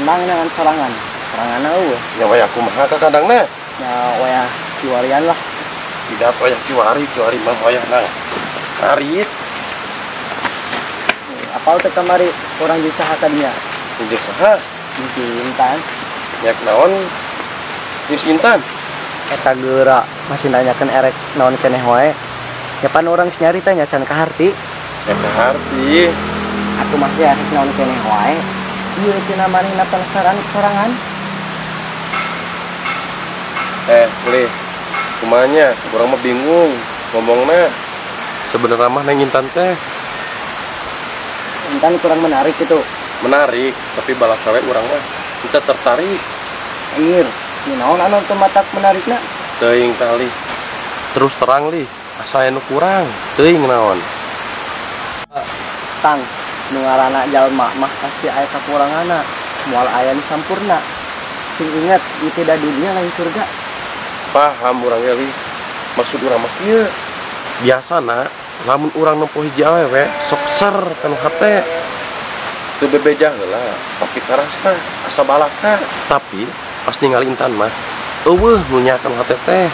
Emang dengan sorangan. Sorangan eueuh. Nya wayah kumaha ka kandangna? Nya wayah kiwarian lah. Tidak wayah kiwari, kiwari mah wayah nang ngarit. Apal teh kamari urang jeung saha ka dinya? Jeung saha? Jeung si Intan. Nya naon? Jeung si Intan. Eta geura masih nanyakeun erek naon keneh wae. Ya pan urang geus nyarita nya can kaharti. Ya kaharti. Atuh masih erek naon keneh wae. Ieu cenah manehna penasaran sorangan. Lih. Kumanya urang mah bingung ngomongna. Sebenarnya mah neng Intan teh. Intan kurang menarik gitu. Menarik, tapi balas kawe urang mah kita tertarik. Anjir, naon anu teu matak menarikna? Teuing tah lih. Terus terang lih, asa anu kurang. Teuing naon. Tang, nu ngaranna jalma mah pasti aya kakuranganna. Moal aya nu sampurna. Sing ingat, ieu teh da dunia lain surga. Paham urang ge lih. Maksud urang mah kieu. Biasana lamun urang nempo hiji awewe sok ser kana hate. Teu bebeja heula, tapi karasa asa balaka. Tapi pas ningali Intan mah eueuh nu nyakan hate teh.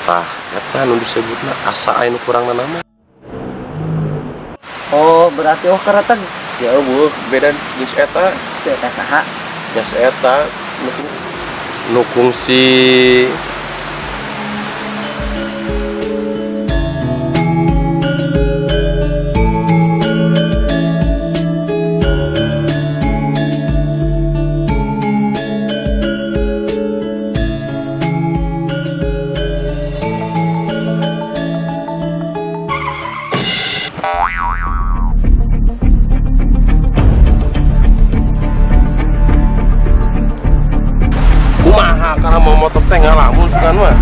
Tah eta nu disebutna asa aya nu kurangna mah. Oh, berarti oh kareteg. Ya eueuh, beda jeung si eta. Si eta saha? Ya si eta nu kungsi kumaha karena mau motor teh ngalamun sugan mah.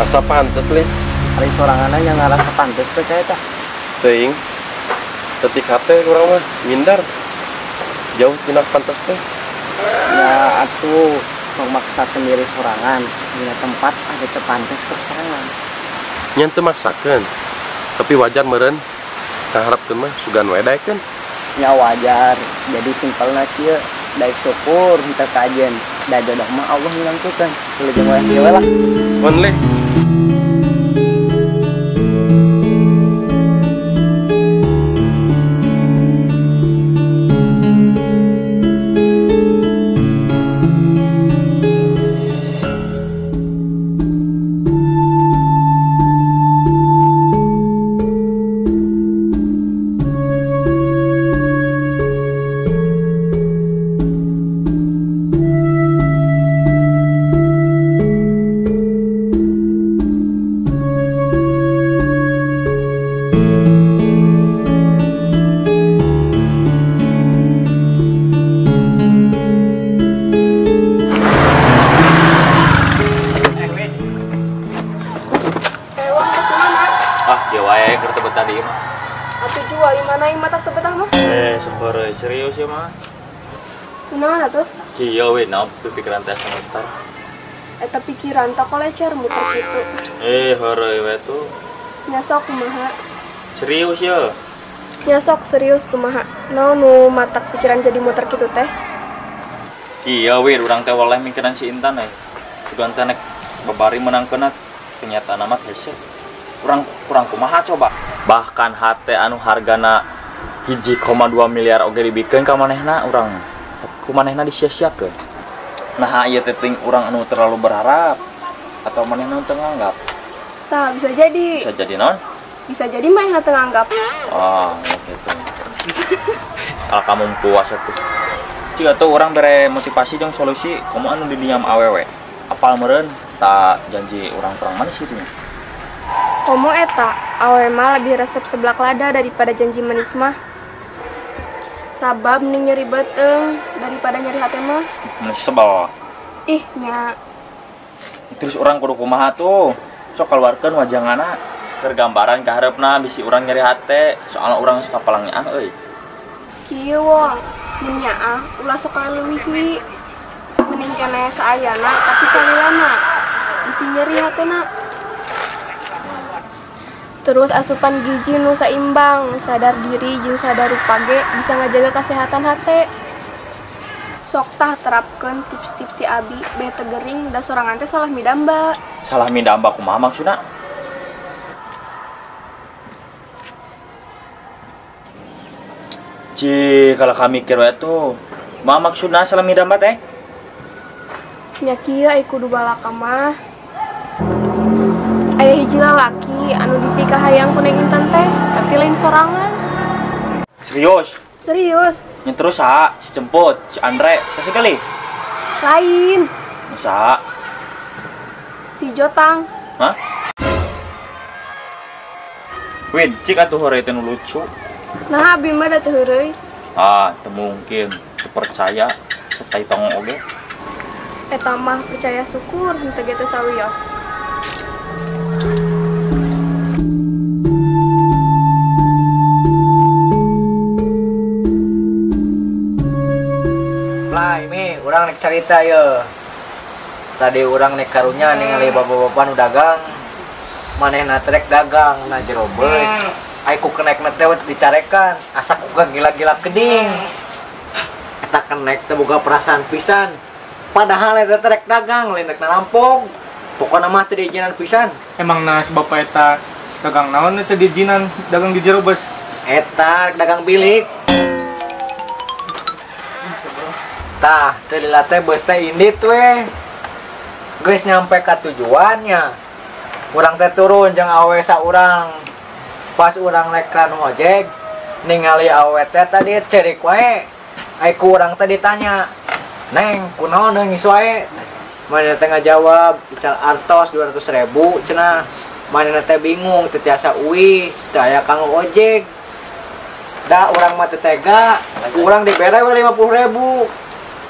Asa pantes lih. Ari soranganna nya ngarasa pantes teh ka eta. Teuing. Tetik hate urang mah ngindar. Jauh tina pantes teh. Ya atuh memaksakeun diri sorangan dina tempat anu teu pantes keur sorangan. Nya teu maksakeun. Tapi wajar meureun. Kaharepkeun mah sugan we daekeun. Nya wajar. Jadi simpelna kieu, daek syukur henteu kajen. Da jodoh mah Allah nu nangtukeun. Wilujeng wayah kieu we lah. Mun lih. Atuh jual mana yang mata tebetah mah? Syukur serius ya mah. Kunaon atuh? Kieu we naon pikiran teh muter. Eta pikiran tak kolecer muter kitu. Heureuy we tuh. Nya sok kumaha? Serius ya? Nya sok serius kumaha? Naon nu matak pikiran jadi muter kitu teh? Iya we urang teh waleh mikiran si Intan euy. Sugan teh nek babari menangkeun kenyataan mah hese. Kurang kurang kumaha coba. Bahkan hate anu hargana 1,2 miliar oge dibikeun ka manehna urang. Ku manehna disia-siakeun. Nah ieu teh ting urang anu terlalu berharap atau manehna teu nganggap. Tah bisa jadi. Bisa jadi naon? Bisa jadi manehna teu nganggap. Ah, gitu. Kalau kamu puas atuh. Cik atuh urang bere motivasi jeung solusi komo anu di dinya mah awewe. Apal meureun tak janji urang kurang manis gitu nya. Komo eta, awewe mah lebih resep seblak lada daripada janji manis mah. Sabab mending nyeri beuteung daripada nyeri hate mah. Manis sebel. Ih, nya. Terus urang kudu kumaha tuh? Sok keluarkeun wajangana tergambaran ka hareupna bisi urang nyeri hate, soalna urang geus kapalangian euy. Kieu wong, mun nyaah ulah sok kaleuwihi. Mending keneh saayana tapi salilana. Bisi nyeri hatena. Terus asupan gizi nu saimbang, sadar diri jeung sadar rupa ge bisa ngajaga kesehatan hate. Sok tah terapkeun tips-tips ti abi beh teu gering da sorangan teh salah midamba. Salah midamba kumaha maksudna? Cih, kalau kami mikir wae tuh, kumaha maksudna salah midamba teh? Nya kieu ai kudu balaka mah. Aya hiji lalaki anu dipikahayang ku Neng Intan teh, tapi lain sorangan. Serius? Serius. Nya terus saha? Si Jemput, si Andre, kasih kali? Lain. Saha? Si Jotang. Hah? Win, cik atuh heureuy teh nu lucu. Nah, abi mah da teu heureuy. Ah, teu mungkin, teu percaya, satai tong oge. Eta mah percaya syukur henteu ge teu sawios. Lah, ini urang nek carita ye. Tadi urang nek karunya ningali bapak-bapak nu dagang. Manehna teh rek dagang na jero beus. Ai ku kenekna teh dicarekan, asa ku gila-gila keding. Eta kenek teh boga perasaan pisan. Padahal eta teh rek dagang, lain rek narampok. Pokona mah teu diizinan pisan. Emang na si bapak eta dagang naon teu diizinan dagang di jero beus? Eta rek dagang bilik. Tah, teu lila teh beus teh indit we. Geus nyampe ka tujuannya. Urang teh turun jeung awe saurang. Pas urang naik ka nu ojek, ningali awe teh tadi cerik wae. Ai ku urang teh ditanya, "Neng, kunaon nangis wae?" Manehna teh ngajawab, "Ical artos 200.000 cenah." Manehna teh bingung, teu tiasa uih, teu aya kanggo ojek. Da urang mah teu tega, urang dibere we 50.000.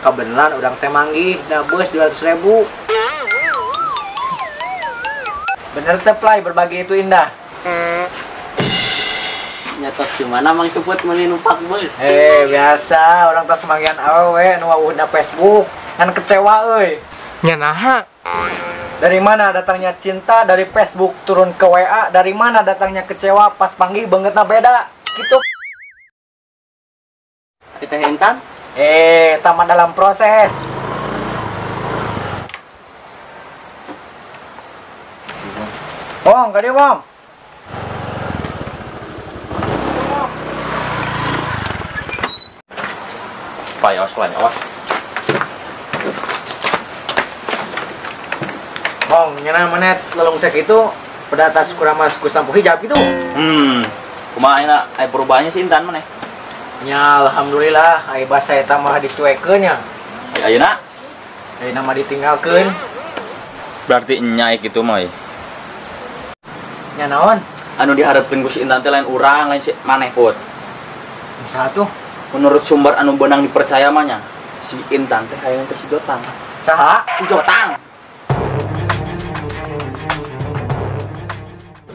Kabeneran urang teh manggih da beus 200.000. Bener teh Play, berbagi itu indah. Nyatok di mana Mang Suput meuni numpak beus? Biasa, orang tas manggihan awewe nu wawuhna Facebook, kan kecewa euy. Nya naha? Dari mana datangnya cinta? Dari Facebook turun ke WA. Dari mana datangnya kecewa pas panggih beungeutna beda. Gitu. Kita Intan? Taman dalam proses. Wong, ka dieu, Wong. Payos lah nyawa. Wong, nyana menet lelungsek itu pada atas kuramas ku sampo hijab gitu. Kumaha ayeuna aya perubahannya si Intan maneh? Nya alhamdulillah ai basa eta mah dicuekeun nya. Ayeuna? Ayeuna mah ditinggalkeun. Berarti nya kitu mah. Nya naon? Anu diharapkeun ku si Intan teh lain urang, lain si maneh Put. Saha tuh? Menurut sumber anu benang dipercaya mah nya, si Intan teh hayang teh si Jotang. Saha? Si Jotang.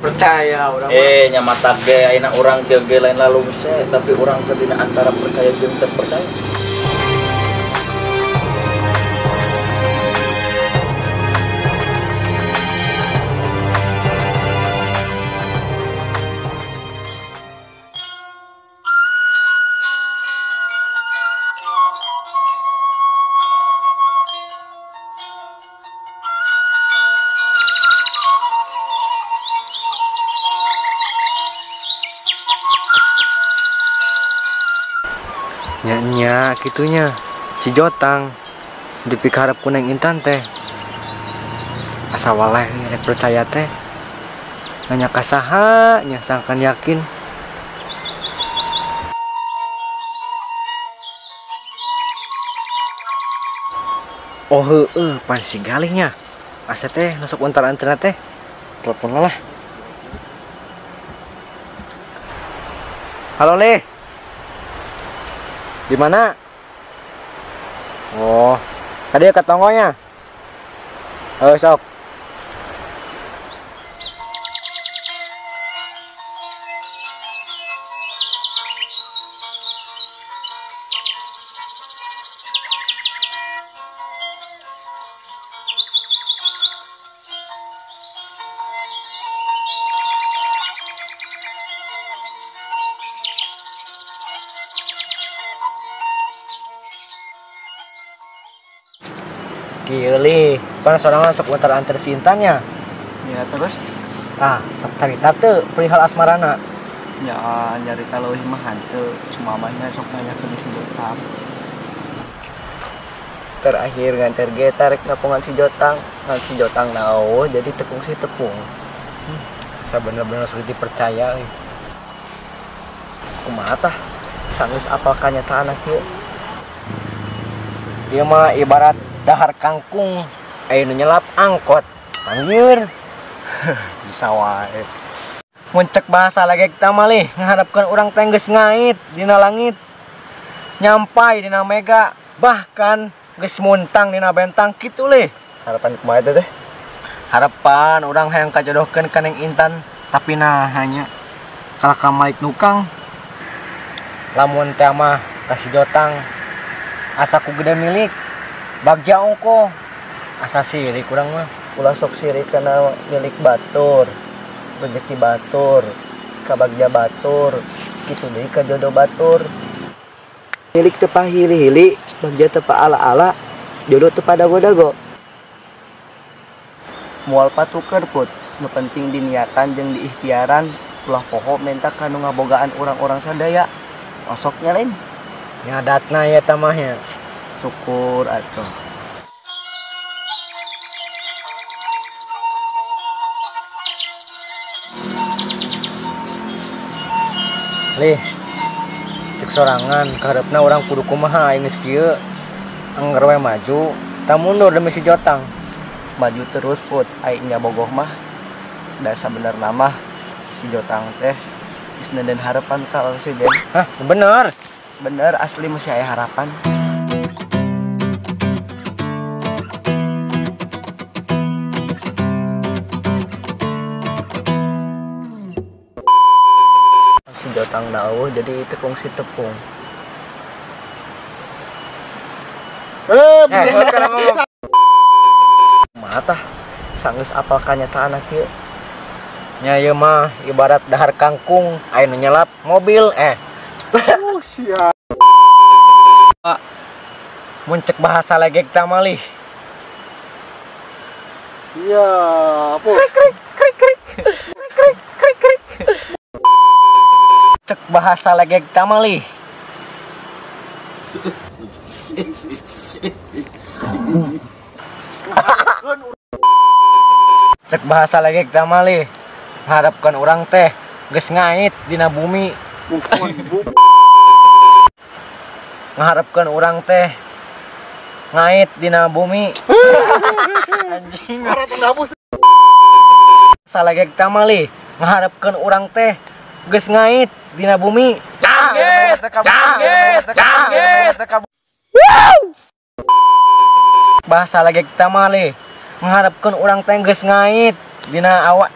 Percaya urang. Nya mata ge ayeuna urang kieu ge lain lalungse, tapi urang teh dina antara percaya jeung teu percaya. Nya kitunya si Jotang dipikarep ku Neng Intan teh. Asa waleh rek percaya teh. Nanya ka saha nya sangkan yakin. Oh heueuh pan si Galih nya. Asa teh nu sok untar-anterna teh. Telepon lah. Halo Lih. Di mana? Oh, tadi ke tonggonya. Oh, sok. Kieu lih, pan sorangan sok untar-anter si Intan nya. Ya terus? Tah, sok carita teu perihal asmarana. Ya nyarita leuwih mah henteu, cuma mah sok nanyakeun si Jotang. Terakhir nganter ge tarik nepungan si Jotang, ngan si Jotang naon jadi tepung si tepung. Asa bener-bener sulit dipercaya euy. Kumaha tah? Sanggeus apal kanyataan kieu. Ieu mah ibarat dahar kangkung, aya nu nyelap angkot. Anjir. Bisa wae. Mun cek bahasa lagi kita mah lih, ngaharapkeun urang teh geus ngait dina langit. Nyampai dina mega, bahkan geus muntang dina bentang kitu lih. Harapan kumaha eta teh? Harapan urang hayang kajodohkeun ka Neng Intan, tapi nah hanya kalah ka Malik nukang. Lamun teh mah ka si Jotang asa ku gede milik. Bagja ongko asa sirik urang mah. Ulah sok sirik kana milik batur, rezeki batur, kabagja batur, kitu deui ka jodoh batur. Milik teu pahili-hili, bagja teu ala-ala, jodoh teu padago-dago. Moal patuker put, nu penting diniatan jeung diikhtiaran, ulah poho menta ka nu ngabogaan urang-urang sadaya. Osoknya lain. Nyadatna ya mah nya. Syukur atuh. Lih, cek sorangan kaharepna urang kudu kumaha aing geus kieu. Angger we maju, tah mundur demi si Jotang. Maju terus put, aing nya bogoh mah. Da sabenerna mah si Jotang teh geus neundeun harapan ka si Den. Hah, bener. Bener asli masih aya harapan. Si Jotang nauh jadi tepung si tepung. Mata sanggeus apal kanyataan kieu. Nya ieu mah ibarat dahar kangkung aya nu nyelap mobil Oh sia. Mun cek bahasa legek tah mah lih. Iya, apa? Krik krik krik krik. Krik krik krik. Cek bahasa legek tah mah lih. Cek bahasa legek tah mah lih. Harapkan urang teh geus ngait dina bumi. Ngaharapkeun urang teh ngait dina bumi. Anjing. Salegek tah mah lih. Ngaharapkeun urang teh geus ngait dina bumi. Kaget, kaget, kaget. Bahasa legek tah mah lih. Ngaharapkeun urang teh geus ngait dina awak.